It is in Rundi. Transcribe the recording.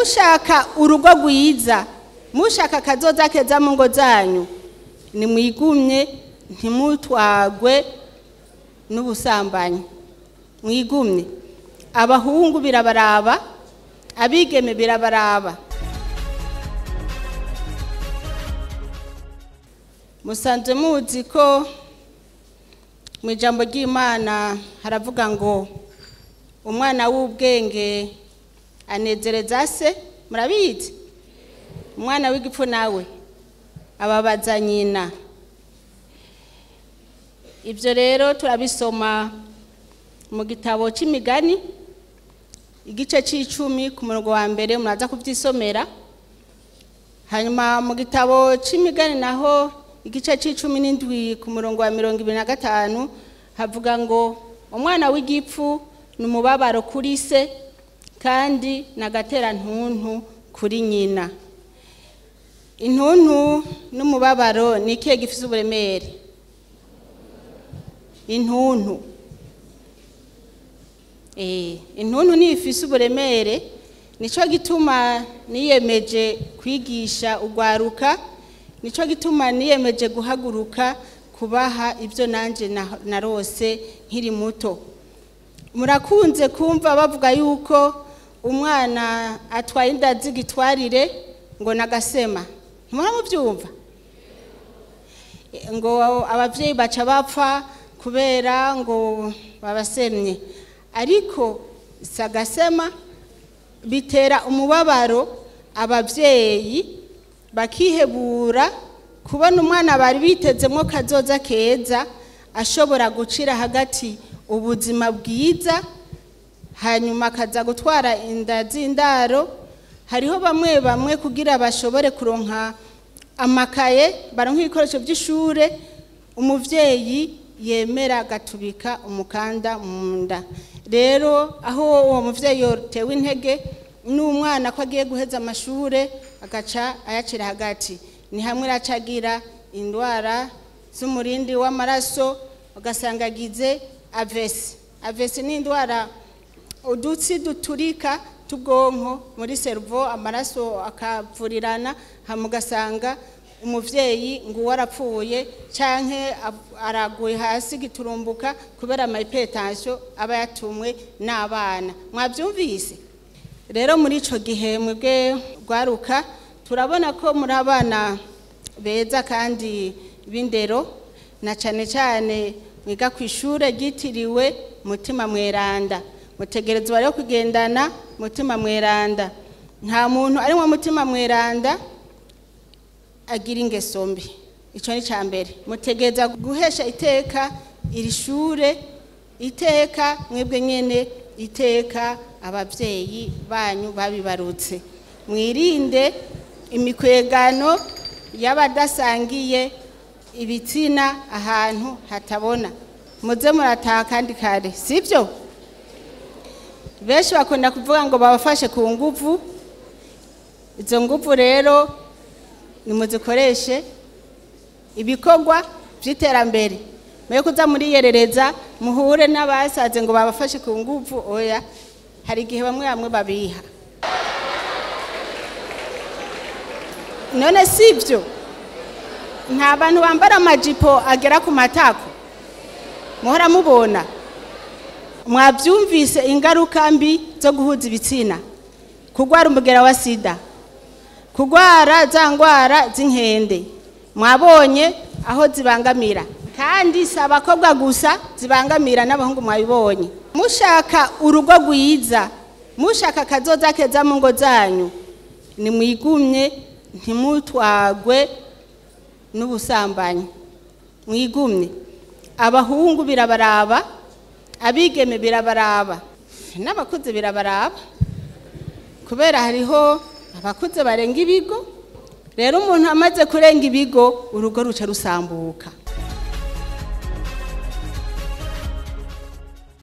Mushaka urugo rwiza, mushaka kazoza keza mu ngo zanyu, nimwigumye ntimutwagwe n'ubusambanyi. Mwigumye. Abahungu birabaraba, abigeme birabaraba. Musanze muzi ko mu ijambo ry'Imana haravuga ngo umwana w'ubwenge anezereza se, murabizi? Umwana w'igipfu nawe ababaza nyina. Ibyo rero turabisoma mu gitabo c'imigani igice c'icumi ku murongo wa mbere, muraza kuvyisomera. Hanyuma mu gitabo c'imigani naho igice c'icumi n'indwi ku murongo wa 25 havuga ngo umwana w'igipfu ni umubabaro kuri se kandi nagatera ntuntu kuri nyina. Intuntu n'umubabaro ni ikihe gifise uburemere? Intuntu. Intuntu ni ifise uburemere, nico gituma niyemeje kwigisha ugwaruka, nico gituma niyemeje guhaguruka kubaha ibyo nanje narose nkiri muto. Murakunze kumva bavuga yuko umwana atwaye inda z'igitwarire ngo nagasema. Muramuvyumva? Ngo abavyeyi baca bapfa kubera ngo babasemye. Ariko sagasema bitera umubabaro abavyeyi bakihebura kubona umwana bari bitezemo kazoza keza ashobora gucira hagati ubuzima bwiza, hanyuma akaza gutwara inda z'indaro. Hariho bamwe bamwe kugira bashobore kuronka amakaye, baronka ibikoresho by'ishure, umuvyeyi yemera agatubika umukanda mu nda. Rero aho uwo muvyeyi yotewe intege n'umwana ko agiye guheza amashure agaca ayacira hagati, ni hamwe racagira indwara z'umurindi w'amaraso, ugasanga agize AVC. AVC ni indwara udutsi duturika tubwonko muri cerveau, amaraso akavurirana, hamugasanga umuvyeyi ngo warapfuye canke araguye hasi giturumbuka kubera ama hypertension aba yatumwe n'abana. Mwavyumvise? Rero muri ico gihe mwebwe gwaruka turabona ko muri abana beza kandi b'indero, na cane cane mwiga kw'ishure ryitiriwe Mutima Mweranda. Mutegerezwa rero kugendana Mutima Mweranda. Nta muntu ari mu Mutima Mweranda agira ingeso mbi. Ico ni ca mbere. Mutegereza guhesha iteka iri shure, iteka mwebwe nyene, iteka abavyeyi banyu babibarutse. Mwirinde imikwegano y'abadasangiye ibitsina ahantu hatabona. Muze murataha kandi kare, sivyo? Benshi bakunda kuvuga ngo babafashe ku nguvu. Izo nguvu rero nimuzikoreshe ibikorwa vy'iterambere. Mwe kuza muriyerereza muhure n'abasaze ngo babafashe ku nguvu, oya, hari igihe bamwe bamwe babiha. None sivyo? Nta bantu bambara amajipo agera ku matako muhora mubona. Mwavyumvise ingaruka mbi zo guhuza ibitsina, kugwara umugera wa sida, kugwara za ngwara z'inkende, mwabonye aho zibangamira. Kandi si abakobwa gusa zibangamira, n'abahungu mwabibonye. Mushaka urugo rwiza, mushaka kazoza keza mu ngo zanyu, nimwigumye ntimutwagwe n'ubusambanyi. Mwigumye. Abahungu birabaraba, abigeme birabaraba, n'abakuze birabaraba, kubera hariho abakuze barenga ibigo. Rero umuntu amaze kurenga ibigo urugo ruca rusambuka.